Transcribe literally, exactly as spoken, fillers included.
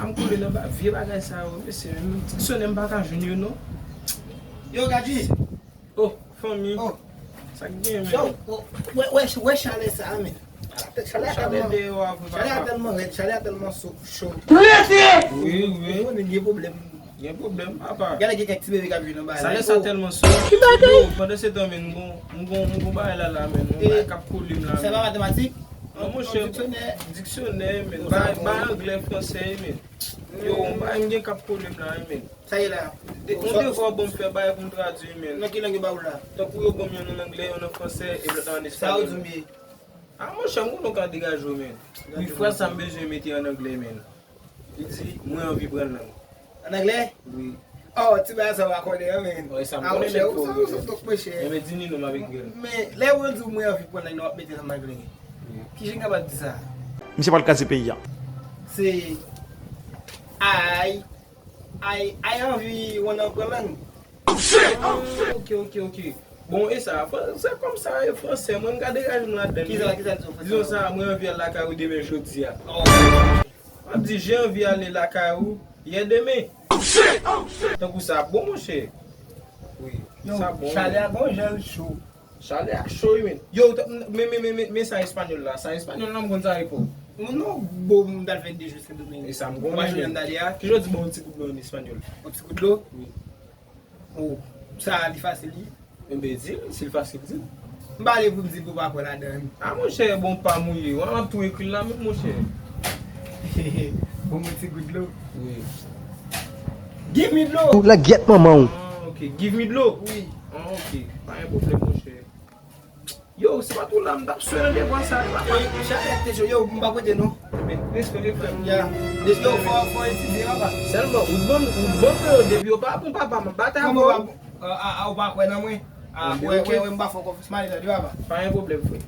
M koule nan ba-, vye bagay sa yo, mesye, menm diksyonè m pa ka jwenn yo, non. Yo, Gadji. Oh, fanmi. Oh. Sa k gen, men? Yo, oh, wè, wè, wè chalè sa, men. Chalè a tèlman, chalè a tèlman rèd, chalè a tèlman cho. Wi, wi. Ou konnen gen pwoblèm. Gen pwoblèm, papa. Gade gen kèk ti bebe k ap jwe nan bagay la. Chalè sa tèlman cho. Yo, pandan se tan, men, m gon, m gon, m gon bagay la, la, men. M gon bagay k ap koule m la, men. Se pa matematik? Non, monchè, diksyonè, men. Bay, bay anglè, fransè, men. Yo, m gen k ap koule m la, men. Sa ye la. De, yon devwa w ban m fè bagay pou m tradui, men. Nan ki lang yo ba ou la? Tankou yo ban m youn an anglè, youn an fransè, epi lòt la an espanyòl. Sa ou di m ye? A, monchè, m konnen w ka degaje w, men. Wi, fraz sa m bezwen mete an anglè, men. Li di, mwen anvi pran lang. An anglè? Wi. Oh, ti bagay sa w pa konnen an, men. Wi, sa m konnen, men. Ou sa, ou sa, monchè. Enben, di ni non m ap ekri l. Men, lè yo di w mwen anvi pran lang nan, w ap mete l an anglè. Wi. Kijan m kapab di sa? Misye pral kraze peyi a. Se I, I, I anvi wanna pran lang. Ah, ok, ok, ok. Bon, e sa, fran-, se kòm sa, e fransè, mwen, m ka degaje m ladan l. Kisa, kisa l di w fransè? Dizon sa, mwen anvi al lakay ou demen jodi a. Oh. M ap di, j'ai envie aller lakay ou yè demen. Tankou sa, bon, monchè. Wi, sa bon. Chalè a gon jan l cho. Chalè a cho, wi, men. Yo, men, men, men, men, men sa espanyòl la. Sa espanyòl la, m konn sa e pou. Non, non, bon, m t al fè de jou Sendomeng. E sa m konnen, men. Ki jan w di bon, yon ti gout dlo an espanyòl? Yon ti gout dlo? Wi. Oh, sa li fasil, wi. Enben, di l, si l fasil, di l. M pa vle pou m di pou pa kwè ladan l. A, monchè, bon, pa mouye. Wè, m ap tou ekri l la, menm, monchè. Bon, yon ti gout dlo. Wi. Give me dlo. Ou la gyèt manman w. Ah, ok. Give me dlo. Wi. Ah, ok. Pa gen pwoblèm, monchè. Yo, si pa tou la, m t ap swe nan devwa sa, yo, papa. Yo, chalè te cho, yo, m pa prete, non. Men, respè, respè, frè m. Ya. Yo, fò, fò etidye, papa. Sèlman, ou t ban m, ou t ban m yo, depi yo pa bon, papa, m ap batay avè w. Kòman w pa bon? A, a, a, ou pa kwè nan mwen? A, wè, wè, wè, m pa fè w konfyans, m ale tande, papa. Pa gen pwoblèm, frè.